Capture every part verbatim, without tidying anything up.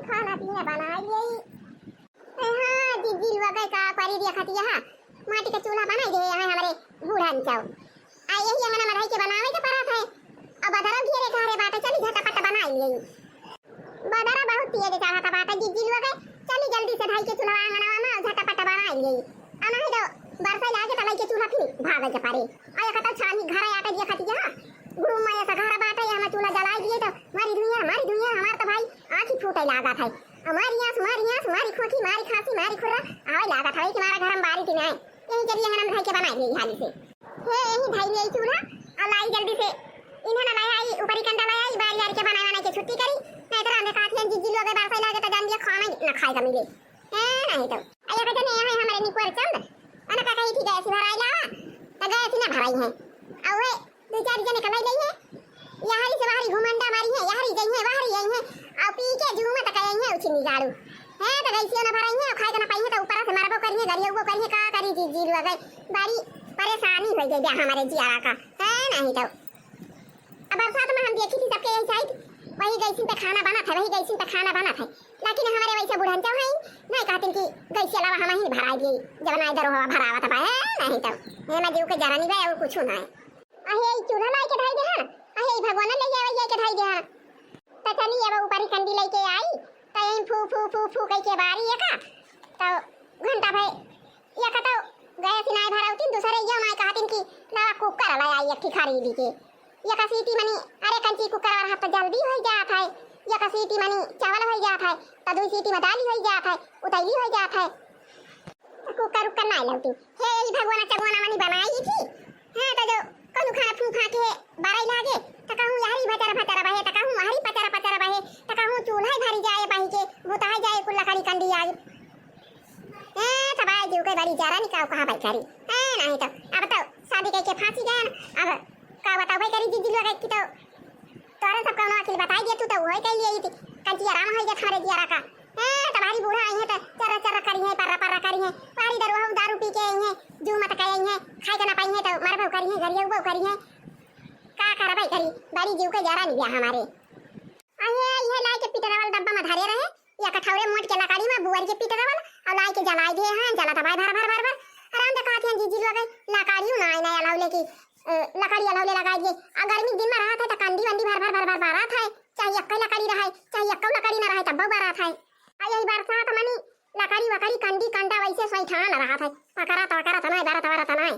खाना पीना बनाइ लेई। ए हाँ, जिज्जी लोग का करी दिया खतिया, हाँ। माटी का चूल्हा बनाइ दे यहाँ हमरे बूढ़न चाउ। आ यही अंगना में रहि के बनावे के परत है। अब बदरा घेरे का रे बाटे, चली झटापट बनाइ लेई। बदरा बहुत तेज चढ़त बाटे, जिज्जी लोग, चली जल्दी से धई के चूल्हा अंगनवा में झटापट बनाइ लेई। आ नहीं तो बरसा लागे तो लइके चूल्हा फिर भागे के परे। आ एक तो छानी घर आटे दिया खतिया, गुरु माया सा घर बाटे, यहाँ चूल्हा जलाइ दिए तो मारी धुइयाँ, मारी धुइयाँ, हमार तो भाई आँखी फूटे लागत है। आ मारी आँस, मारी आँस, मारी खोखी, मारी खाँसी, मारी खुर्रा आवे लागत है कि हमारा घर में बारी की नाय। यही चलिए हम धई के बनाइ लेई हाली से। हे यही धई लेई चूल्हा, आ लाई जल्दी से। इन्हें ना लाई आई, ऊपरी कंडा लाई आई, बारी बारी के बनाइ बनाइ के छुट्टी करी। नहीं तो रांधे खात हैं, जिज्जी लोग बरसा लागे तो जान दिया खाना ही ना खाए का मिले। ए, नहीं तो। अरे, कहते नहीं, हमें हमारे निकुअर चंद, अन का कही थी गैस भराई लावा, तो गैस ना भराई है। और वे दो चार जने कमाई गई है, यहरी से वहरी घुमंडा मारी है, यहरी गई है, वहरी गई है, और पी के झूमत गई है, उछिन्नी गाड़ू। है, तो गैसियो ना भराई है, खाए के ना पाई है, तो ऊपर से मरबो करी है, गरियबो करी है, का करी जिज्जी लोग, बड़ी परेशानी हो गई बे हमारे जियारा का, है नहीं तो। अब बरसात में हम देखी थी सबके यही साइड, वही गैसिन पे खाना बनत है, वही गैसिन पे खाना बनत है। लेकिन हमारे वैसे बुढ़न चौ हैं, नहीं कहतिन कि गैस अलावा हम ही भराई दिए, जब ना इधर हवा भरावत बा, है नहीं तो। ये मैं जीव के जरा नहीं बा, और कुछ ना है। अहे, ई चूल्हा लाई के धई दे हैं, अहे, ई भगवान ले जावे जाए के धई दे हैं। तो चली अब ऊपरी कंडी लेके आई, तो यही फू, फू, फू, फू कह के बारी एका, तो घंटा भर एका तो गैस नाय भरावती, दूसरे ये माय कहतिन कि लावा कुकर ले आई एक ठे खरीदी के। एक सीटी मनी, अरे कंची कुकर और हाथ जल्दी हो जात है, एक सीटी मनी चावल हो जात है, तो दो सीटी में दाल हो जात है, उतैली हो जात है। कुकर उकर नाय लौटी। हे ई भगवान चगवाना मनी बनाई थी। हाँ, तो जो कनु खाना फूफा के बरई लागे, तो कहूँ यहरी भचर भचर बहे, तो कहूँ वहरी पचर पचर बहे, तो कहूँ चूल्हा भरी जाए बही के, बुताई जाए कुल लकड़ी कंडी आई। ए, तबाय जीव के बड़ी जरा निकाव कहाँ भाई करी। ए, नहीं तो, अब तो शादी कह के फांसी गए ना। अब का बताओ भाई करी जिज्जी लोग की तो तोरे सब कौनो अखिल बताई दे, तू तो वही कह लिए थी। कंची आराम हो गया हमारे जियारा का। ए, तो भारी बूढ़ा आई है तो चर्रा चर्रा करी है, पर्रा पर्रा करी है। भारी दरुआ दारू पी के आई है, जू मत कह आई है, खाए के ना पाई है तो मरबो करी है, गरियबो करी है। का करबे करी, बड़ी जीव के जरा नहीं गया हमारे। अहे, इहे लाई के पिटरा वाला डब्बा में धरे रहे, या कठौरे मोट के लकड़ी में बुअर के पिटरा वाला, और लाई के जलाई दे हैं, जला दबाए भर, भर, भर, भर। आराम से कहत हैं, जिज्जी लोग, लकड़ी ना आई, ना अलाउले की, अ, लकड़ी अलाउले लगाई दिए। आ गर्मी के दिन में रहत है, तो कंडी वंडी भर, भर, भर, भर, भरत है, चाहे एक्के लकड़ी रहे, चाहे एक्के लकड़ी ना रहे, तब बरत है। आ यही बरसात मनी लकड़ी वकड़ी, कंडी कंडा वैसे सही ठान रहत है, पकड़ा तो, पकड़ा तो नहीं, बरत, बरत नहीं।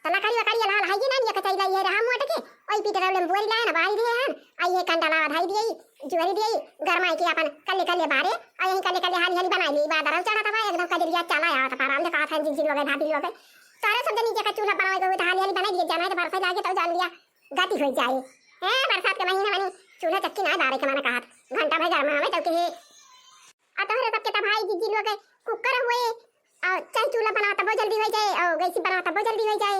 त लकड़ी वकड़ी अलावा है कि नाहीं, ये कचैला ये रहा मोट के, ओई पीटरौले में बोरी लाए ना, बारी दिए हन, आ ये कंडा लावा धाई दिए, जुअरी दिए, गरमाई के अपन कल्ले कल्ले बारे, आ यही कल्ले कल्ले हाली हाली बनाई ली, बादर चढ़त बा, एकदम कजरिया चला आवत बा, राम देखा था जिज्जी लोग, भाभी लोग। तोरे सब जनी जेका चूल्हा बनावे के हुए त हाली हाली बनाई दिए, जाना है त बरसात लागे तो जान लिया, गति हो जाए। ए, बरसात के महीना मनी चूल्हा चक्की ना बारे के माना कहत, घंटा भर गरमावे तो के। आ तोहरे सबके त भाई जिज्जी लोग कुकर हुए, आ चाहे चूल्हा बनावा तबो जल्दी हो जाए, और गैसी बनावा तबो जल्दी हो जाए।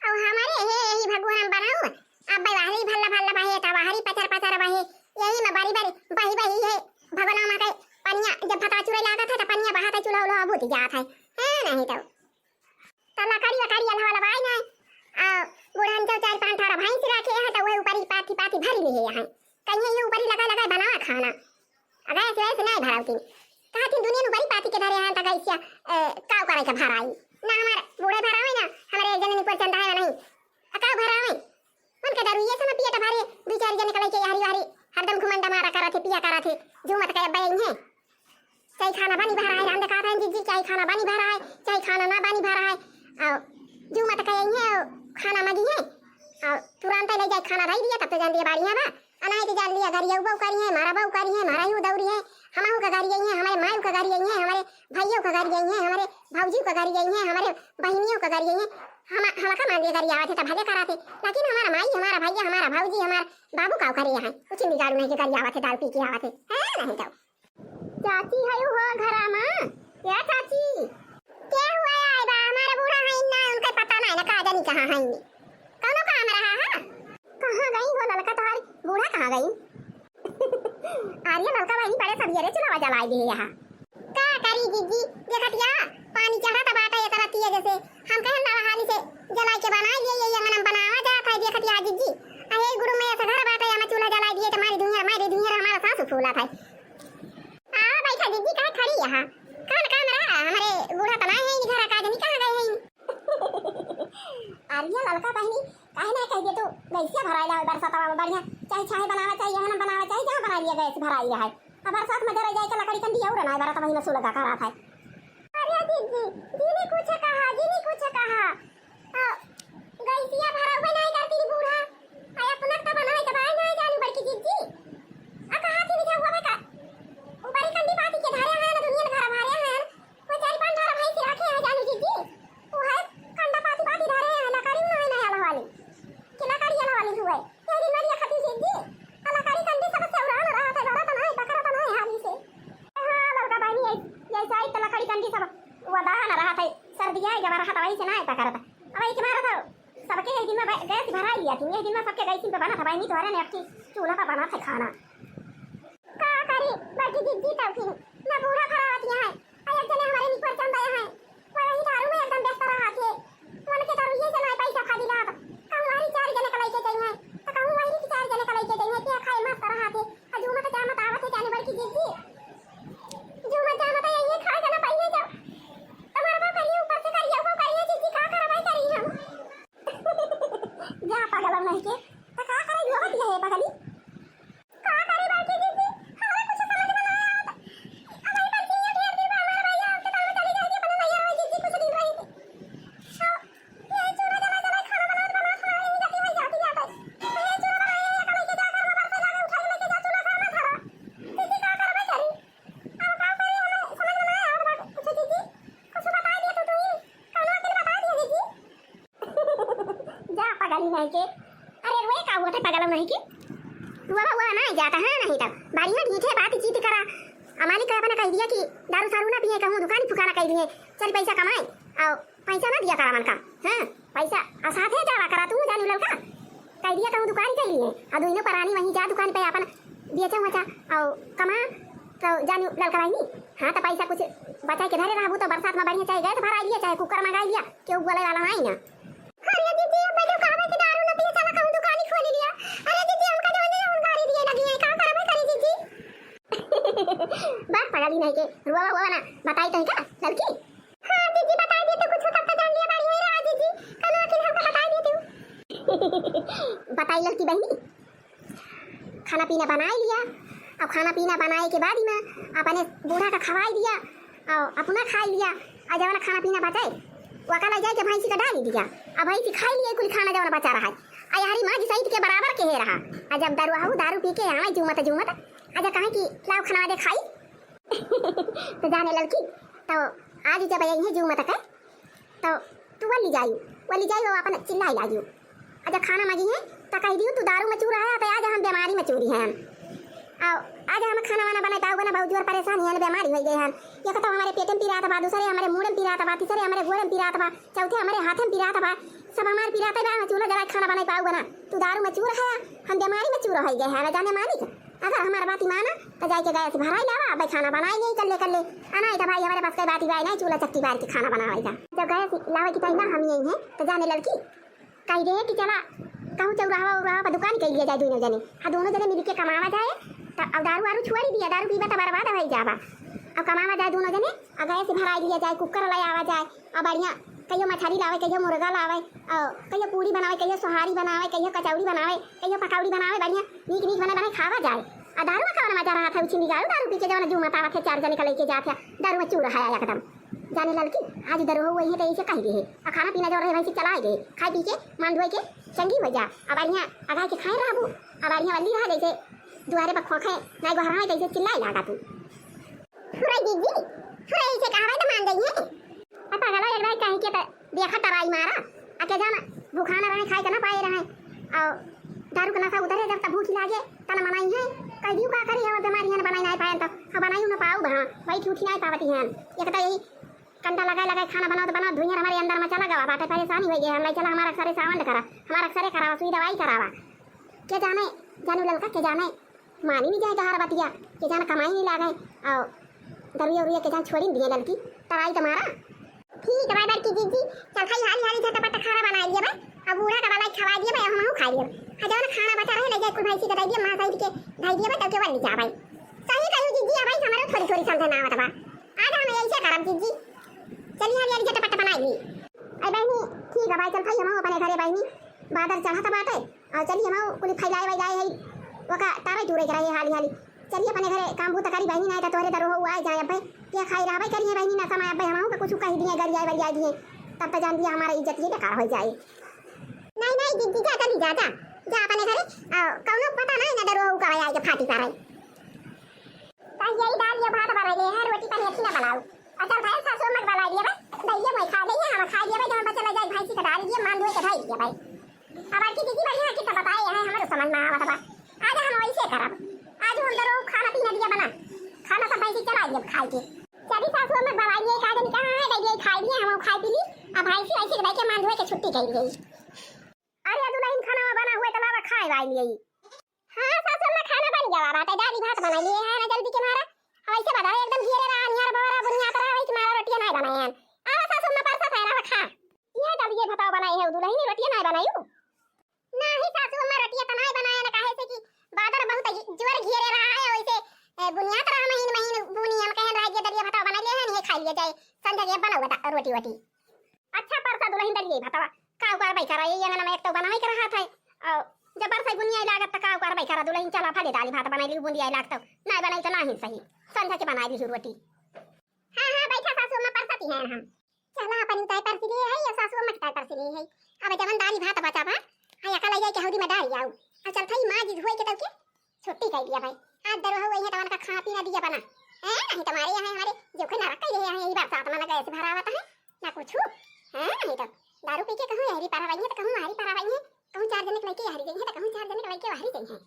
और हमारे हे यही भगवान बनाऊ, अब भाई बाहरी भल्ला भल्ला बहे, त बाहरी पचर पचर बहे, यही में बारी बारी बही बही है भगवान में के पनिया, जब भता चुरे लागत है त पनिया बहात है, चूल्हा उल्हा बुझ जात है, है नहीं तो। त लकड़ी वकड़ी अल्हा वाला बाई नहीं, आ बुढ़न जब चार पांच ठारा भैंस रखे हैं त वह ऊपरी पाथी पाथी भरी नहीं है, कहीं ये ऊपरी लगा लगा बनावा खाना। अगर ऐसे वैसे नहीं भरावती। कहा थी दुनिया में बड़ी पाती के धरे हैं, तक ऐसिया, ए, काव करे के भराई। ना हमार बूढ़े भरावे, ना हमारे जननी पर चंदा है, नहीं। आ काव भरावे? उनके दारू ये समय पियत भरे, दो चार जने के लइके यहरी वहरी, हरदम घुमंड मारा करत है, पिया करत है, जो मत कहे बहन है। चाहे खाना बनी भरा है, रांधे कहा था जिज्जी, चाहे खाना बनी भरा है, चाहे खाना ना बनी भरा है। और जो मत कहे है, खाना मगी है। और तुरंत ले जाए खाना रही दिया, तब तो जान दिया बाड़िया बा। अनाई के जान लिया, गरियउबो करी है, मरबो करी है, मरहू दौरी है, हमहू का गरियई है, हमारे मायू का गरियई है, हमारे भइयो का गरियई है, हमारे भौजी का गरियई है, हमारे बहिनियों का गरियई है। हम, हमका मान लिया गरियावत है तो भले कराते, लेकिन हमारा माई, हमारा भइया, हमारा भौजी, हमारा बाबू का करे है, कुछ बिगाड़ू नहीं के गरियावत है, दारू पी के आवत है, है नहीं तो। चाची हयू हो घरा मा? या चाची? के हुआ आए बा? हमारा बूढ़ा है ना, उनका पता नहीं ना, का जानी कहाँ है। कौनो काम रहा है? कहाँ गई हो ललका तोहारी? बूढ़ा कहाँ गई? अरे ललका बहिनी बड़े सबियरे चुलवा जलाई दिए यहाँ। का करी जिज्जी, देखत या पानी चढ़त बाटे एकरा तिया जैसे। हम कहन ना हाली से जलाई के बनाई लिए, ये अंगन में बनावा जात है, देखत या जिज्जी। अरे गुरु में ऐसा घर बाटे, हम चूल्हा जलाई दिए तो मारी दुनिया, मारी दुनिया हमारा सासु फूला था। जी, कहाँ खड़ी यहाँ? कौन काम रहा? हमरे बूढ़ा त नाहीं है, इधर का जनी कहाँ गए हैं? अरे ललका बहिनी, काहे ना कह दे तू, गैसिया भराई लावे बरसात में बढ़िया, चाहे चाय बनावा, चाहे यहाँ बनावा, चाहे जहाँ बनाई लिया, गैस भराई है। अब बरसात में जरा जाए के लकड़ी कंडी और ना, बरसात महीना सुलगा का रात है। अरे दीदी, जी ने कुछ कहा, जी ने कुछ कहा। आ, गैसिया भरा हुआ नहीं करती रे बूढ़ा। आ, अपना तो बनाए के बाय नहीं जानी बड़की जीजी। आ, कहा थी बिछा हुआ का? ऊपरी कंडी पाती के धरे हैं ना, दुनिया भरा भरे हैं। वो चार पांच धरा भाई से रखे हैं जानी जीजी। वो है कंडा पाती पाती धरे हैं, लकड़ी नहीं, नहीं आला वाली। कि लकड़ी आला वाली हुए। ये दिन वाली खाती जीजी। आ, लकड़ी कंडी सब से उड़ान रहा था, भरा तो नहीं, पकड़ा तो नहीं हाली से। हाँ, ललका बहिनी, ये, ये साइड तो लकड़ी कंडी सब वदान रहा था, सर्दिया जब रहा था वही से नहीं पकड़ा था। अब एक मारा था, सबके एक दिन में बै-, गैस भरा लिया थी, एक दिन में सबके गैस पे बना था, बहिनी तोहरे ने अक्की चूल्हा पर बना था खाना। का करी, बड़की जीजी तब फिर, ना बूढ़ा खड़ा होती है, और एक जने हमारे निपर चंदा है, वो वही दारू में एकदम व्यस्त रहा थे, मन के दारू ये से ना पैसा खा दिला, कहूँ वही चार जने का लेके गई है, तो कहूँ वही की चार जने का लेके गई है, क्या खाए मस्त रहा थे, आ झूमत जामत आवत है जाने बड़की जीजी। झूमत जामत है, ये खा के ना पाइए जाओ। तुम्हारे को करिए ऊपर से करिए, वो करिए जीजी, का करबै करी हम। जा पागल नहीं के, तो का करे यो बतिया है पगली? का करे बड़की जीजी, हमरा कुछ समझ में ना आवत। अब आई बड़की ये ढेर दिन हमारे भैया आपके ताऊ चली जाएगी, अपने भैया रहे जीजी कुछ दिन रही थी। तो ये चूल्हा जला जला खाना बनावत बनावत हमारे यही गति हुई जाती जाता है। तो ये चूल्हा बनाए, ये कलाई के जा घर में बर्तन लावे, उठाई लेके जा, चूल्हा घर में धरा। दीदी, का करबै करी? अब का करी, हमें समझ में ना आवत बाटे। कुछ दीदी, कुछ बताई दिए तो तू ही, कौनो अकल बताई दिए दीदी। जा पगली नहीं के। अरे रोए का हुआ था पगल नहीं के? हुआ हुआ ना जाता है नहीं तब। बढ़िया ढीठे बातचीत करा। अमाली का अपना कह दिया कि दारू सारू ना पिए, कहूँ दुकान फुकाना कह दिए। चल पैसा कमाए। आओ। पैसा ना दिया करा मन का, हाँ, पैसा असाथे जावा करा तू जानी ललका। कह दिया कहूँ दुकान कह लिए, आ दुइनो परानी वहीं जा दुकान पे अपन बेचा वचा, और कमा, तो जानी ललका बहिनी। हाँ, तो पैसा कुछ बचा के धरे रहबू तो बरसात में बढ़िया चाहे गैस भरा लिया, चाहे कुकर मंगा लिया, केहू बोले वाला नहीं ना। अरे दीदी, अब जो कहबे कि दारू न पिए, चला कहूँ दुकान ही खोल लिया। अरे दीदी, हमका जवन जवन गाली दिए लगी है, का करबे करी दीदी? बात पगली नहीं के, रुआ हुआ ना, बताई तो है का, ललकी? हाँ, जीजी, बताई दे तो कुछ तब तो जान लिया बाड़ी है, हाँ, जीजी, कनो आखिर हमका बताई दे तू। बताई ललकी बहिनी, खाना पीना बनाई लिया, अब खाना पीना बनाए के बाद ही में अपने बूढ़ा का खवाई दिया, और अपना खाई लिया, और जवन खाना पीना बचे, वका ले जाए के भैंसी का डाली दिया, अब भैंसी खाई लिया कुल खाना जवन बचा रहा है, आ यारी माँ जी सहित के बराबर के हे रहा, आ जब दरुआहू दारू पी के आवे जूमत जूमत, आ जा कहे कि लाओ खाना दे खाई, तो जाने ललकी, तो आज जब यही जूमत के, तो तू वल्ली जायू, वल्ली जायू, वो अपन चिल्लाई लागियो। अच्छा खाना मांगी है, तो कह दियो, "तू दारू में चूर है, तो आज हम बीमारी में चूरी हैं। आओ, आज हम खाना वाना बनाए पाओगे ना, बहुत जोर परेशान हैं, बीमारी हो गए हैं। एक तो हमारे पेट में पीरात बा, दूसरे हमारे मूड़ में पीरात बा, तीसरे हमारे गोड़ में पीरात बा, चौथे हमारे हाथ में पीरात बा, सब हमारे पीरात बा, हम चूल्हा जला के खाना बनाए पाओगे ना। तू दारू में चूर है, हम बीमारी में चूर हो गए हैं, ना जाने मालिक।" अगर हमार बात माना, तो जाए के गैस भराई लावा, अब खाना बनाई ले, कल्ले कल्ले। आ नहीं तो भाई, हमारे पास कोई बात ही भाई नहीं, चूल्हा चक्की बार के खाना बनावे जा। जब गैस लावे की टाइम ना हम यही हैं, तो जाने ललकी, कही दे कि चला, कहूँ चौराहा उराहा पर दुकान कर लिया जाए दोनों जने। हाँ, दोनों जने मिलके कमावा जाए, तो अब दारू वारू छोड़ ही दिया, दारू पीबा तो बर्बाद हो जाबा। अब कमावा जाए दोनों जने, और गैस भराई लिया जाए, कुकर ले आवा जाए, अब बढ़िया कहियो मछली लावे, कहियो मुर्गा लावे, और कहियो पूड़ी बनावे, कहियो सोहारी बनावे, कहियो कचौड़ी बनावे, कहियो पकौड़ी बनावे, बढ़िया नीक नीक बने बने खावा जाए। आ दारू में कौन मजा रहा था? उछिंदी दारू, दारू पी के जवन जूमत आवत है, चार जने का लेके जात है, दारू में चूर है एकदम। जाने ललकी, आज दरोहो वही है तो ऐसे कह दे है। आ खाना पीना जो रहे वैसे चलाए दे, खाए पी के मान धोए के चंगी हो जा। अब बढ़िया अगाए के खाए रहबू, अब बढ़िया वल्ली रहा जैसे दुआरे पर खोखे, नहीं गोहरा है तो ऐसे चिल्लाए लागा तू। फुरई दीदी, फुरई से कहवे तो मान गई है। अब पगला एक बार कहीं के तो देखा तराई मारा, आ के जाना भूखाना रहे, खाए के ना पाए रहे, और दारू के नशा उतरे जब तब भूख लागे, तन मनाई है, कह दियो का करी, हम बीमारी है ना बनाई ना पाए तो, हम बनाई ना पाऊ भा, बैठी उठी नहीं पावती हैं। एक तो यही कंटा लगाए लगाए खाना बनाओ तो बनाओ, धुइयां हमारे अंदर में चला गवा बाटे, परेशानी हो गई है, हम चला हमारा अक्सरे सावंड करा, हमारा अक्सरे करावा, सुई दवाई करावा, के जाने, जानू ललका के जाने। मानी नहीं जाए तोहार बतिया, के जान कमाई नहीं लागे, और दरुआ उरुआ के जान छोड़ी दिए ललकी, तराई तुम्हारा। ठीक है, बड़की जीजी, चल खाई हाली हाली झटपट खाना बनाई लिया भाई, अब बूढ़ा का वाला खवा दिया भाई, हम खा लिया। हाँ, जवन खाना बचा रहे, ले जाए कुल भैंसी के दे दिया, माँ साइड के दे दिया भाई, तब के वाली जा भाई। सही कहियो जीजी, अब भाई हमारे थोड़ी थोड़ी समझे ना आवत बा। आज हम ऐसे करब जीजी, चलिए हम यार झटपट बनाई ली। अरे बहिनी, ठीक है भाई, चल भाई हम अपने घरे बहिनी, बादर चढ़त बाटे, और चलिए हम कुली फैलाए वैलाए है, ओका तारे टूरे के रहे हाली हाली। चलिए अपने घरे काम भूत करी बहिनी, नहीं तो तोहरे दरोहो आए जाए अब्बे, क्या खाई रहबे करिए बहिनी, ना समय अब्बे हम का कुछ कह दिए, गरियाए वरियाए दिए, तब तो जान दिया हमारा इज्जत ये बेकार हो जाए। नहीं नहीं जीजी जा, चली जा, जा, जा अपने घरे, आ, कौनो पता नहीं ना दरोहो का आए के फाटी पारे। ताई यही दाल ये भात बनाई ले है, रोटी पानी अच्छी ना बनाऊ। अच्छा भाई सासू मत बनाई लिए भाई, दइये मैं खा ले, हम खा लिए भाई, जहाँ बच्चा ले जाए भैंसी का डाल दिए, मान धोए के ढाई दिए भाई। अब आपकी दीदी बढ़िया है कि सब बताए हैं, हमारे समझ में आवत बा। आज हम वैसे करब, आज हम दरोहो खाना पीना दिया बना, खाना सब भैंसी चला दिए खाए के। चली सासू मत बनाई लिए, का जानी कहाँ है, दइये खाई लिए, हम खाई पी ली, अब भैंसी वैसे लेके मान धोए के छुट्टी कर ली। अरे दुल्हन खाना बना हुए तो लावा खाए वाली है। हाँ सासू अम्मा खाना बन गया बाटे, दाल भात बनाई लिए है ना जल्दी के मारा। वैसे बताओ एकदम घेरे रहा, नियर बवरा बुनियात रहा, वही मारा रोटियां नहीं बनाए हैं। आवा सासू अम्मा परसा था ना खा। ये दाल ये बताओ बनाई है दुल्हन ने रोटियां नहीं बनाई हूँ। नहीं सासू अम्मा रोटियां तो नहीं बनाए ना, काहे से कि बादर बहुत जोर घेरे रहा है, वैसे ए, बुनियात रहा महीन महीन बुनी हम कहन रहा ये दलिया भात बनाई लिए है, ये खाई लिए जाए, संध्या के बनाओ बता रोटी वोटी। अच्छा परसा दुल्हन दलिया भातवा का उकार बैठा रहा, ये अंगना में एक तो बनावे के रहा था, और जब परसा बुनिया लागत त का उकार बैठा रहा दुल्हन, चला फले दाल भात बनाई ली, बुंदिया लागत ना बनाई तो नहीं सही, संध्या के बनाई ली रोटी। हाँ हाँ बैठा सासू अम्मा परसती हैं हम। चला अपन ताई परसी लिए है या सासू अम्मा की ताई परसी लिए है। अब जवन दाल भात बचा बा, आ या कल जाए के हौदी में डाल जाऊ। आ चल थई माँ जी धोए के तब के छुट्टी कर दिया भाई। आज दरोहो वही तवन का खाना पीना दिया बना। हैं नहीं तुम्हारे यहाँ हमारे जो कोई नरक कर रहे हैं, यही बरसात में ना गैस भरावत है ना कुछ। हैं नहीं तो दारू पी के कहूँ यहरी पर रही है तो कहूँ हरी पर रही है, कहूँ चार जने के लड़के हरी गई है तो कहूँ चार जने के लड़के हरी गई है।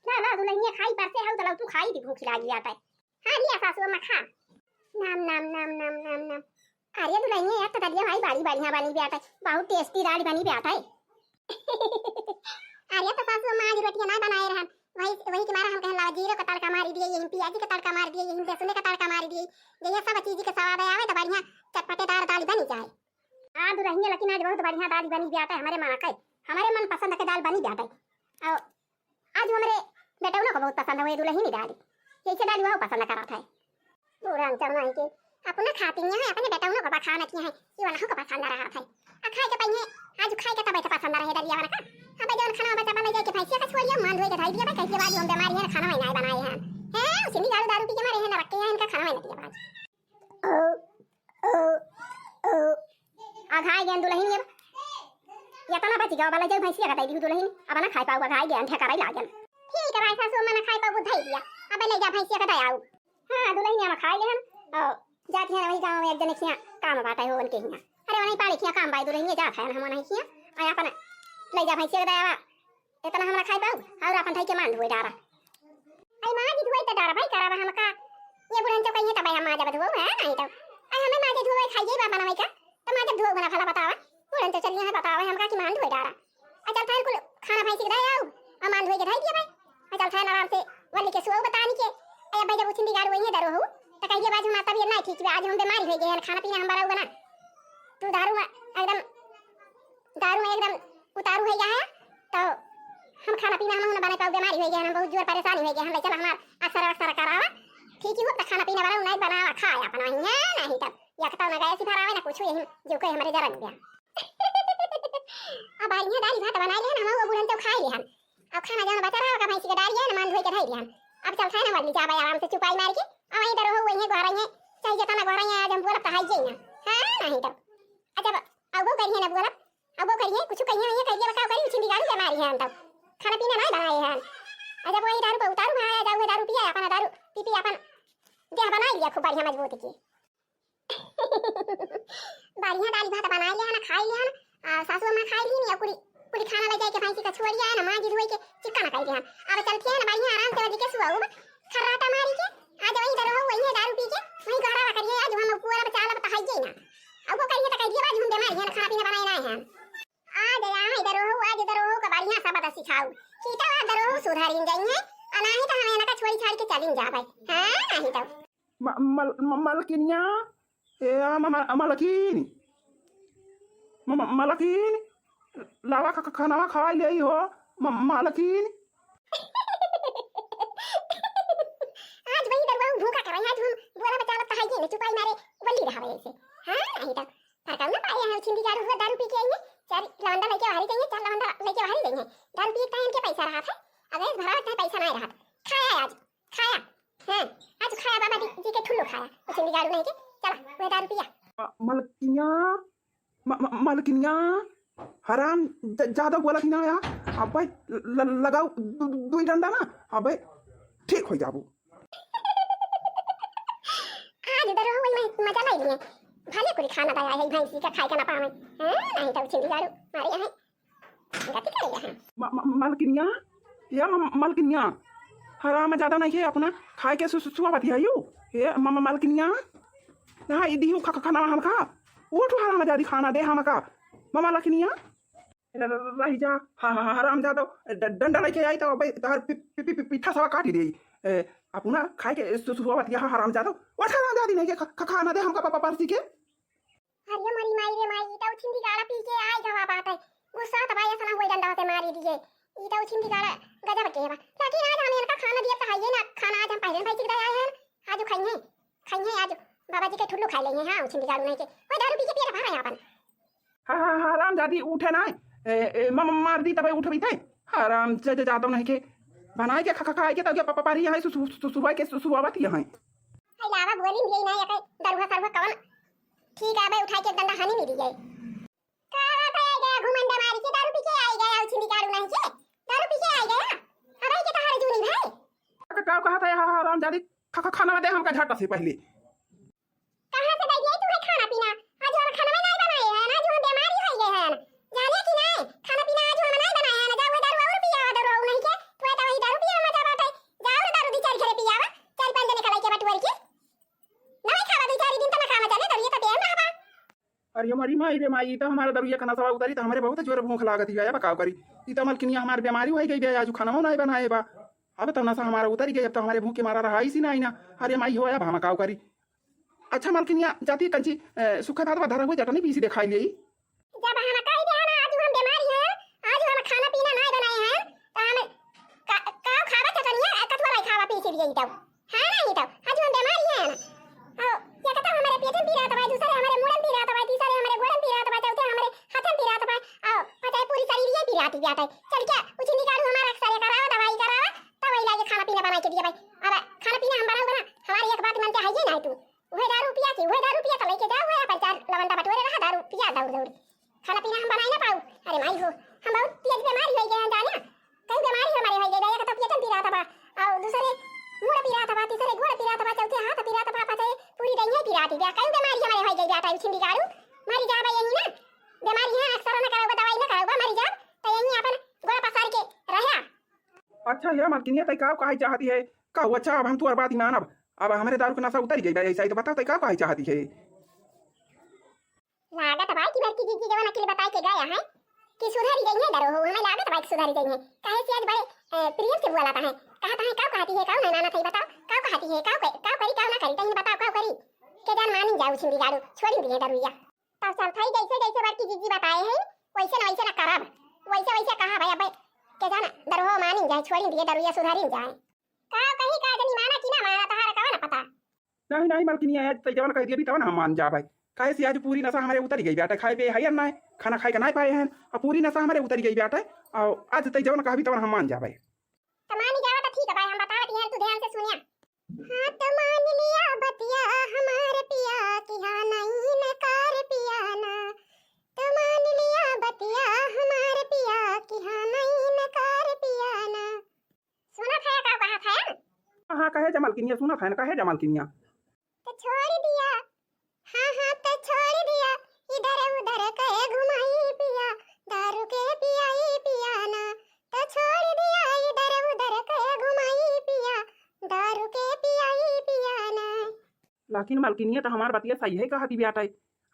ला ला दुल्हनिया खाई परसे हऊ तो लऊ तू खाई दी भूख लागी आता है। हाँ लिया सासू अम्मा खा। नाम नाम नाम नाम नाम नाम। अरे दुल्हनिया यार तो दलिया भाई बड़ी बढ़िया बनी बात है, बहुत टेस्टी दाल बनी बात है। अरे तो सासू अम्मा आज रोटियां ना बनाए रहन, वही वही के मारा हम कहन लावा जीरो का तड़का मारी दिए, यही प्याजी का तड़का मारी दिए, यही लहसुन का तड़का मारी दिए, जैसे सब चीज के स्वाद आवे तो बढ़िया चटपटेदार दाल बनी जाए। हाँ दुल्हनिया लेकिन आज बहुत बढ़िया दाल बनी बात है, हमारे मन के, हमारे मन पसंद के दाल बनी बात है। और आज हमरे बेटौना को बहुत पसंद हुए दुल्हन ही डाली, जैसे डाली वह पसंद करत है। पूरा अंचल नहीं के अपना खाती नहीं है, अपने बेटौना को बखान किया है कि वह को पसंद रहा था। आ खाए के पइहे, आज खाए के तब ऐसे पसंद रहे दलिया वाला का। अब जौन खाना बचा बना जाए के भैंसिया का छोड़िया मान धोए के धई दिया भाई, कैसे आज हम बीमारी है खाना नहीं बनाए हैं। हैं, उसी निगाल दारू पी के मारे हैं ना रखे हैं, इनका खाना नहीं दिया आज। ओ, ओ, ओ। अघाई गयन दुल्हन ये। या तना बची गवा बला जाऊ भैंसिया का दई दी दुल्हन। अब ना खाई पाऊ अघाई गयन ठेका रही लागन। ठीक है भाई सासू अम्मा ना खाई पाऊ धई दिया। अब ले जा भैंसिया का दई आऊ। हाँ दुल्हन हम खाई लेहन। और जाती है वही गाँव में एक जने खिया काम बात है हो उनके हिया। अरे वही पाड़ी खिया काम बाई दुल्हन ये जात है हम वही खिया। और अपन ले जा भैंसिया का दई आवा। इतना हमरा खाई पाऊ, और अपन धई के मान धोए डारा। आई माँ जी धोए तो डारा भाई करावा हमका। ये बुढ़न तो कहिए तब हम माँ जब धोए है नहीं तो। आई हमें माँ जी धोए खाइए बाबा ना का। तो माँ जब धोए बना भला बतावा। बुढ़न तो चलिए है बतावा हमका कि मान धोए डारा। आ चल थान कुल खाना भाई से दे आऊ। और मान धोए के धई दिया भाई। आ चल थान आराम से वल्ली के सुओ बतानी के। आई भाई जब उछिन दिगाड़ वही है दरो हो। तो कहिए बाज हम तब ये नहीं ठीक बा, आज हम बीमारी हो गए हैं, खाना पीना हम बराऊ बना। तू दारू में एकदम दारू में एकदम उतारू है यहाँ, तो हम खाना पीना हम ना बना पाऊ, बीमारी हो गया, हम बहुत जोर परेशानी हो गया, हम ले चल हमार अक्सर अक्सर करावा, ठीक ही हो तो खाना पीना बना नहीं बनावा खाए अपना ही है, नहीं तब या तो ना गैस भरावे ना कुछ यही जो कोई हमारे जरा नहीं गया। अब बढ़िया दाल भात बना ले हम वो बुढ़न तो खाए ले हम। अब खाना जाना बचा रहा का भैंसी के डाल गया ना मान धोए के धई ले हम। अब चल खाए ना मर ली जाबे आराम से चुपाई मार के। अब वहीं दरो हो वहीं गोरा है, चाहे जितना गोरा है आज हम बोलब तो हाई जाई ना। हाँ नहीं तब। अच्छा अब वो करिए ना बोलब। अब वो करिए, कुछ कहिए, ये कहिए, बताओ, करिए, छिंदी गाड़ी के मारी है हम तब। खाना पीना नहीं बनाए हैं। आ जब वही दारू पे उतारू में आया, जाऊ है दारू पिया, अपना दारू पी पी अपन देह बना लिया खूब बढ़िया मजबूत की। बढ़िया दाल भात बनाए लिया ना, खाई लिया ना, आ, सासू अम्मा खाई ली नहीं, कुली, कुली खाना ले जाए के भैंसी का छोड़िया है ना, माँ जी धोई के चिक्का ना खाई लिया। अब चलती है ना बढ़िया आराम से वजी के सुबह उब खर्राटा मारी के, आज वही दरो हो, वही है दारू पी के, वही गहरा करिए, आज हम पूरा बचा लब तो हाई जाई ना। अब वो करिए तो कह दिया, आज हम बीमारी है ना, खाना पीना बनाए ना है। आज यहाँ इधर हो, आज इधर हो, का बढ़िया सबक सिखाऊ। सीता इधर हो, सुधारिन जाइए, अनाही तो हमें ना छोड़ी छाड़ी के चलिन जाबे। हाँ, नहीं तो। म-, मल-, म-, मलकिनिया, ए, आ, म-, म-, मलकिन। म-, म-, मलकिन, लावा ख-, ख-, खानावा खा ले हो, म-, मलकिन। आज वही दरुआ भूखा करे, आज हम रहा वैसे। हाँ, नहीं तो फरकाऊ ना पाए हैं, छिंदी गाड़ू हुआ दारू पी के आई है, चार लवंडा लेके बाहरी गई है, चार लवंडा लेके बाहरी गई है, दारू पिए के टाइम के पैसा रहा था, अगर इस भरा लगता है पैसा नहीं रहा, खाया आज, खाया, हाँ, आज खाया बाबा जी, जी के ठुल्लो खाया, वो छिंदी गाड़ू नहीं के, चला, वह दारू पिया। अ, मलकिनिया, म-, म-, मलकिनिया, हराम ज-, ज्यादा बोला कि ना या, अबे ल-, ल-, लगाओ दु-, दु-, दुई डंडा ना, अबे ठीक हो जाबू। आज उधर हो वही मजा लाई लिए, भले कुल खाना दया है भैंसी का खाए का ना पावे, हाँ, नहीं तो छिंदी गाड़ू मारे यहाँ गति करेगा, हाँ। म-, म-, मलकिनिया, या म-, मलकिनिया, हराम ज्यादा नहीं है अपना खाए के सु-, सु-, सुआ बतियायू, ये म-, म-, मलकिनिया, ना इदी हूँ खा, खा, खाना हम खा, उठ हराम ज्यादा खाना दे हम का, म-, मलकिनिया। र-, र-, रही जा, हाँ, हाँ, हाँ, हराम जादो, ड-, डंडा लेके आई तो भाई तोहर पि-, पि-, पि-, पि-, पीठा सवा काट ही देई। ए, अपना खाए के सु-, सुआ बतिया, हाँ, हराम जादो, उठ हराम जादी नहीं के खा, खा, खाना दे हमका पापा परसी के। अरे मोरी माई रे माई, ई तो छिंदी गाड़ा पी के आई गवा बात है। गुस्सा तो भाई ऐसा ना हुए डंडा से मारी दिए। ई तो छिंदी गाड़ा गजब के बा। लेकिन आज हम इनका खाना दिया तो है ये ना, खाना आज हम पहले भाई चिकदा आए हैं। आज खाइए, खाइए आज बाबा जी के ठुल्लू खा लेंगे। हाँ, छिंदी गाड़ू नहीं के। वो दारू पी के पिए रहा है अपन। हाँ, हाँ, हाँ, हराम जादी उठे ना। ए, ए, म-, म-, मार दी तबे उठबी ते। हराम ज-, ज-, जादो नहीं के। बनाए के खा, खा, खाए के तब के पापा पारी यहाँ सु-, सु-, सु-, सुरुआत के सु-, सुरुआत यहाँ। अलावा बोली भी ना, ये दरुआ सरुआ कवन ठीक है, अबे उठाई के एक डंडा हानि मिली गए। का बात है, आई गया घुमंड मारी के दारू पी के आई गया, उछिंदी कारू नहीं के दारू पी के आई गया। अबे के तहार जूनी भाई। का, का कहा था यहाँ हराम जादी, खा, खा, खाना दे हमका झट से पहले। कहाँ से दे दिए तू है खाना पीना? आज हम खाना नहीं बनाए हैं, आज हम बीमारी हो गए हैं। जाने कि नहीं, खाना पीना आज हम नहीं बनाए हैं, जाओ दारू और पिया, दारू और नहीं के, तू है तो वही दारू पिया मजा बात है। जाओ दारू दी चार घरे पियावा, चार पांच जने का लेके बटुअर के। नहीं खावा दो चार दिन तो ना खावा चले, दरुए तो बेम रहबा। अरे हमारी माई रे माई, ई तो हमारा दरुआ का नसवा उतरी तो हमरे बहुत जोर भूख लागत ही बा, अब का करी? ई तो मलकिनिया हमार बीमारी हो गई बा, आज खाना नहीं बनाए बा। अब तो नसा हमारा उतरी गई, अब तो हमारे भूख के मारा रहा ही सी नहीं ना। अरे माई हो, अब हम का करी? अच्छा मलकिनिया, जाती कंची, ए, सूखा भात बा धरा हुआ, चटनी पीसी दे खाई लेई। जब हम कह दे ना, आज हम बीमारी हैं, आज हम खाना पीना नहीं बनाए हैं, तो हम का, का खावा चटनिया, कथुआ नहीं खावा पीसी दिए तब। हाँ नहीं तब, आज हम बीमारी हैं ना। आओ, या कहता हमारे पेटन पी रहा था भाई, दूसरे हमारे मुड़न पी रहा था भाई, तीसरे हमारे गोड़न पी रहा था भाई, चौथे हमारे हाथन पी रहा था भाई। आओ, पता है पूरी शरीर ये पी रहा थी, जाता है। चल क्या, उछिंदी काढ़ू हमारा एक्सरे कराओ, दवाई करावा, तब वही लाके खाना पीना बना के दिया भाई। अब खाना पीना हम बनाओ बना, हमारी एक बात मानते है ये नहीं तू। वह दारू पिया थी, वह दारू पिया तो लेके जाओ, वह अपन चार लवंडा बटोरे रहा, दारू पिया दौड़ दौड़। खाना पीना हम बनाई ना पाऊ। अरे माई हो, हम बहुत तेज बीमारी हो गए हैं जाने। कई बीमारी हमारे हो गई, एक तो पेटन पी रहा था बा, और दूसरे मुड़ पी रहा था बा, तीसरे गोड़ पी रहा था बा, चौथे हाथ पी रहा था बा, पाँचे पूरी दहिया पी रहा थी बा। कई बीमारी हमारे हो गई बा, टाइम छिंदी काढ़ू, मरी जाबा यही ना। बीमारी है, एक्सरे ना कराओ, दवाई ना कराओ, मरी जाब, तो यही अपन गोड़ पसार के रहा। अच्छा हे मलकिनिया, तै का कहे चाहती है? कहू, अच्छा, अब हम तोर बात ही मानब, अब हमरे दारू के नशा उतरी गई बा, ऐसा ही तो बताओ, तै का कहे चाहती है? लागत भाई कि बड़की जीजी जवन अकिल बताए के गया है कि सुधरी गई है दरो हो, हमें लागत भाई कि सुधरी गई है। कहे से आज बड़े, ए, प्रेम से बोला था है, कहा था है, का कहती है, का नहीं माना था, बताओ, का कहती है, का क-, का करी, का ना करी, तहीं बताओ, का करी? के जान मानिन जाऊ छिंदी गाड़ू, छोड़ी दिए दरुइया। तब चल थाई जैसे जैसे बड़की जीजी बताए हैं, वैसे न वैसे न करब, वैसे वैसे कहा भाई, अब के जान दरो हो मानिन जाए, छोड़ी दिए दरुइया, सुधरिन जाए। का कहीं का जनी माना कि ना माना, तहार का ना पता। नहीं, नहीं, मलकिनिया, आज तै जवन कह दिया भी तवन हम मान जा भाई। काहे से आज पूरी नशा हमरे उतरी गई बाटे, खाए पे है या ना, खाना खाए के ना पाए हैं, अब पूरी नशा हमरे उतरी गई बाटे, और आज तै जवन कहा भी तवन हम मान जा भाई। तो मानी जावा तो ठीक है भाई, हम बतावत ही हैं, तू ध्यान से सुनिया। हाँ तो मान लिया बतिया हमार पिया कि हाँ नहीं नकार पिया ना, तो मान लिया बतिया हमार पिया कि हाँ नहीं नकार पिया ना। सुनत है का कहत है? हाँ, हाँ, कहे जा मलकिनिया, सुनत है ना, कहे जा मलकिनिया। तो छोड़ दिया, हाँ, हाँ, तो छोड़ दिया, इधर उधर के घुमाई पिया, दारू के पियाई पिया ना, तो छोड़ दिया, इधर उधर के घुमाई पिया, दारू के पियाई पिया ना। लेकिन मलकिनिया तो हमार बतिया सही है कहती बाटे।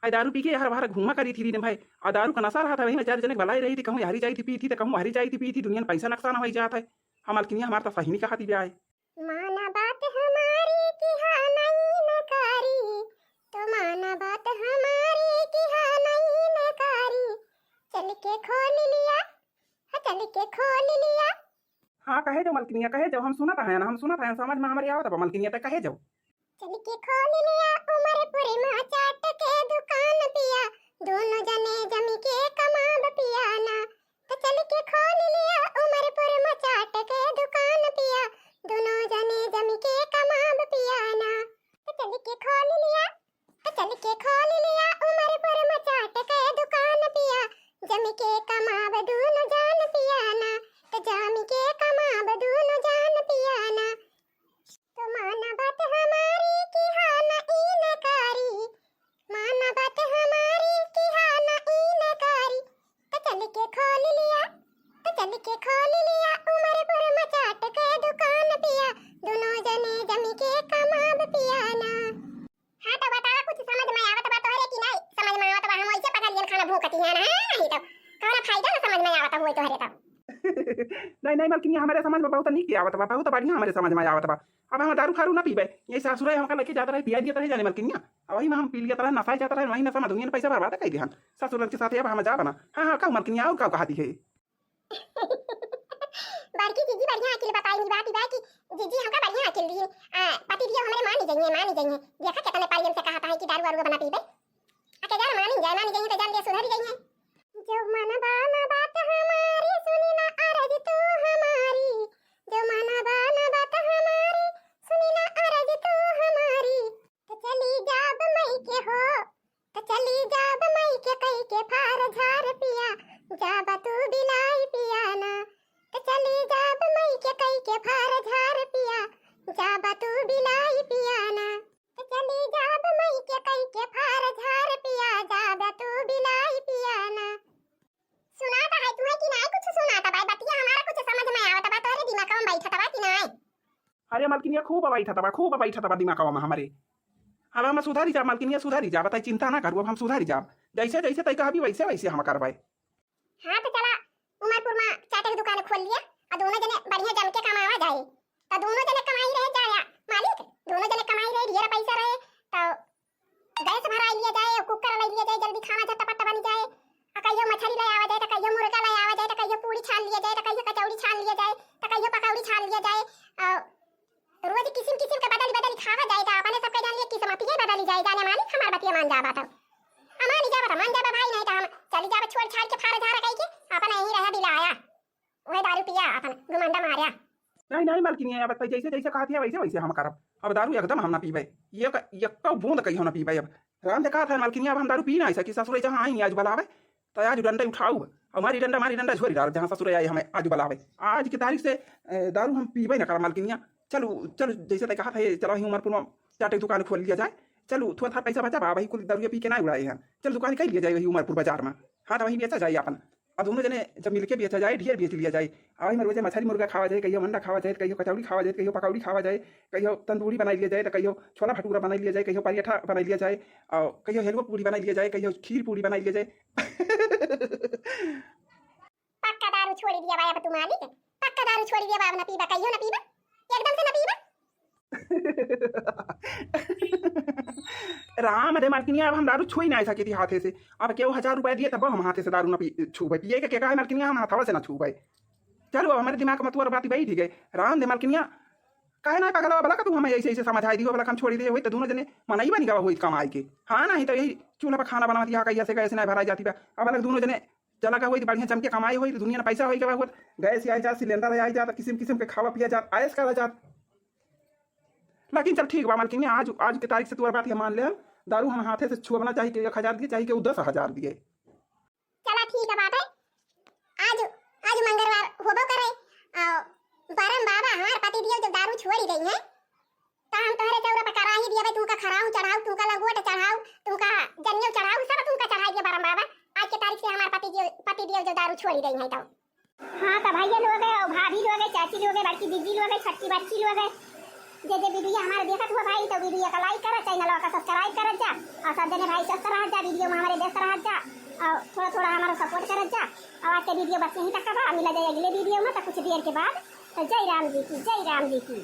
आई दारू पी के हर बार घूमा करी थी दिन भर। आ दारू का नशा रहा था, वही में चार जने के भलाई रही थी, कहूँ हरी जाई थी पी थी, तो कहूँ हरी जाई थी पी थी, दुनिया में पैसा नुकसान हो जात है। हम मलकिनिया हमार तो सही नहीं कहती बा है। माना बात हमारी कि हाँ नहीं नकारी, तो माना बात हमारी कि हाँ नहीं नकारी, चल के खोल लिया, हाँ, चल के खोल लिया। हाँ, कहे जाओ मलकिनिया, कहे जाओ, हम सुनत है ना, हम सुनत है, समझ में हमारे आवत बा मलकिनिया, तो कहे जाओ। चल के खोल लिया उमरपुर मा चाट के दुकान पिया, दोनों जने जम के कमाब पिया ना। तो चल के खोल लिया उमरपुर मा चाट के दुकान पिया, दोनों जने जम के कमाब पिया ना। तो चल के खोल लिया, तो चल के खोल लिया उमरपुर मा चाट के दुकान पिया, जम के कमाब दोनों जान पिया ना। तो जम के कमाब दोनों जान पिया ना। तो माना बात हमारी कि हाँ ना इनकारी, माना बात हमारी कि हाँ ना इनकारी। तो चल के खोल लिया, तो चल के खोल लिया उमरपुर मा चाट के दुकान पिया, दोनों जने जम के कमाब पिया ना। हाँ तो बतावा, कुछ समझ मा आवत बा तोहरे कि नाहीं? समझ मा आवत बा? हम वैसे पका लियन खाना भूखती है ना, हाँ, नहीं तो कौनो फायदा ना समझ मा आवत हुए तोहरे तो। नहीं, नहीं, मलकिनिया, हमरे समझ मा बहुत नीक आवत बा, बहुत बढ़िया हमरे समझ मा आवत बा। अब हम दारू फारू ना पीबे, ये ससुरे हमका लेके जात रहे, पिया दियत रहे जाने मलकिनिया। अब वही मा हम पी लियत रहे, नसाए जात रहे, वही नसा मा दुनिया पैसा बर्बाद कइ दिहन ससुरन के साथे। अब हम जाब ना। हाँ, हाँ, का मलकिनिया, और का कहती है? बड़की जीजी बढ़िया अकिल बताई, बात बा कि जीजी हमका बढ़िया अकिल दी। आ, पति दियो हमरे मानी जाइए, मानी जाइए। देखा कितने प्रेम से कहता है कि दारू वारू ना पीबे। आ के जान मानी जाए, मानी जाइए तो जान दे सुधरी जाइए। जो मन बाना बात हमारी, सुनी ना अरज तू हमारी। जो मन बाना बात हमारी, सुनी ना अरज तू हमारी। तो चली जाब मई के हो, तो चली जाब मई के कई के फार झार पिया, जाब तू बिलाई पिया ना। तो चली जाब मई के कई के फार झार पिया, जाब तू बिलाई पिया ना। तो चली जाब मई के कई के फार झार पिया, जाब तू बिलाई पिया ना। सुनाता है तुम्हें कि नाहीं कुछ सुनाता बा? बतिया हमारा कुछ समझ मा आवत बा? तोहरे दिमाग मा बैठत बा कि नाहीं? अरे मलकिनिया, खूब बैठत बा, खूब बैठत बा दिमागवा मा हमरे। अब हम सुधारी जाब मलकिनिया, सुधारी जाब, बताई, चिंता ना करू, अब हम सुधारी जाब। जैसे जैसे तै कहबी वैसे वैसे हम करबै। हाँ तो चला, उमरपुर मा चाटे के दुकान खोल लिया, और दोनों जने बढ़िया जम के कमावा जाए। तो दोनों जने कमाई रहे जाए मालिक, दोनों जने कमाई रहे, ढेर पैसा रहे, तो गैस भराई लिया जाए, कुकर लाई लिया जाए, जल्दी खाना झटपट बन जाए। आ कहियो मछली लाई आवा जाए, तो कहियो मुर्गा लाई आवा जाए, तो कहियो पूड़ी छान लिया जाए, तो कहियो कचौड़ी छान लिया जाए, तो कहियो पकौड़ी छान लिया जाए। आ, रोज किसिम किसिम के बदल बदल खावा जाए, तो अपने सबके जान लिए किस्मत ये बदली जाए, जाने मालिक हमार बतिया मान जाबा तो। आ मान जाबा तो मान जाबा भाई, नाहीं तो हम चली जाबा छोड़ छाड़ के फार झार कई के, अपना यहीं रह बिलाया। वही दारू पिया, अपन घुमंडा मार्या। नाहीं, नाहीं, मलकिनिया, अब तै जैसे, जैसे कहत है, वैसे, वैसे हम करब। अब दारू एकदम हम ना पीबे। ये क-, यक्को बूंद कहियो ना पीबे अब। राम देखा था, मलकिनिया, अब हम दारू पी नाहीं सकी। ससुरे जहाँ आई आज बुलावे, तो आज डंडे उठाऊ। हमारी डंडा, हमारी डंडा छोड़ी डाल, जहाँ ससुरे आई हमें आज बुलावे। आज की तारीख से, ए, दारू हम पीबे ना करब, मलकिनिया। चलू, चलू, जैसे तै कहा था, ये चलो, ही उमरपुर मा चाटे की दुकान खोल लिया जाए। चलू, थोड़ा था पैसा बचा बा, वही कुल दारू पी के ना उड़ाए हैं। चल, दुकान कर लिया जाए वही उमरपुर बाजार मा। हाँ, तो वही बेचा जाए अपन। अब दोनों जने जब मिलके बेचा जाए, ढेर बेच लिया जाए। अब एहमा रोजे मछली मुर्गा खावा जाए, कहियो अंडा खावा जाए, कहियो कचौड़ी खावा जाए, कहियो पकौड़ी खावा जाए, कहियो तंदूरी बनाई लिया जाए, तो कहियो छोला भटूरा बनाई लिया जाए, कहियो पराठा बनाई लिया जाए, और कहियो हलवा पूड़ी बनाई लिया जाए, कहियो खीर पूड़ी बनाई लिया जाए। पक्का दारू छोड़ी दिया बा अब तू मालिक, पक्का दारू छोड़ी दिया बा, अब ना पीबा, कहियो ना पीबा, एकदम से ना पीबा। राम दे मलकिनिया, अब हम दारू छुई नाहीं सकी थी हाथे से। अब केहू हजार रुपया दिए तब हम हाथे से दारू ना पी, छूबे। पिए के, के कहा है मलकिनिया, हम हाथवा से ना छूबे। चलो, अब हमरे दिमाग मा तोर बात बैठ गए। राम दे मलकिनिया, काहे ना पगला बला का तू हमें ऐसे, ऐसे समझाई दियो, बला हम छोड़ी दे, वही तो दोनों जने मनई बनी गवा होई कमाई के। हाँ, नाहीं तो यही चूल्हा पर खाना बनावत, यहाँ कहिया से गैस ना भराई जाती बा। अब अलग दोनों जने चला का होई तो बढ़िया जम के कमाई होई, तो दुनिया में पैसा होई गवा होत, गैस आई जात, सिलेंडर आई जात, किसिम किसिम के खावा पिया जात, ऐश करा जात। लेकिन चल ठीक बा मलकिनी, आज, आज के तारीख से तोर बात ये मान ले, दारू हम हाथे से छुअब ना, चाहे के एक हजार दिए, चाहे के उ दस हजार दिए। चला ठीक है बात है, आज, आज मंगलवार होबो करे, आ, बरम बाबा हमार पति दियो जब दारू छोड़ी गई है, तो हम तोहरे चौरा पर कराही दिया बे, तुमका खराऊ चढ़ाऊ, तुमका लंगोट चढ़ाऊ, तुमका जनियो चढ़ाऊ, सब तुमका चढ़ाई दिया बरम बाबा। आज के तारीख से हमार पति दियो, पति दियो जब दारू छोड़ी गई है तो। हाँ, तो भैया लोग है, और भाभी लोग है, चाची लोग है, बड़की दीदी लोग है, छोटकी बच्ची लोग है, जे जे वीडियो हमारे देखत हुआ भाई, तो वीडियो का like करा, चैनल का सब्सक्राइब करत जा, और सब जने भाई स्वस्थ रहत जा, वीडियो में हमारे व्यस्त रहत जा, और थोड़ा थोड़ा हमारा सपोर्ट करत जा। और आज के वीडियो बस यहीं तक का बा, मिला जाए अगले वीडियो में, तो कुछ देर के बाद। तो जय राम जी की, जय राम जी की।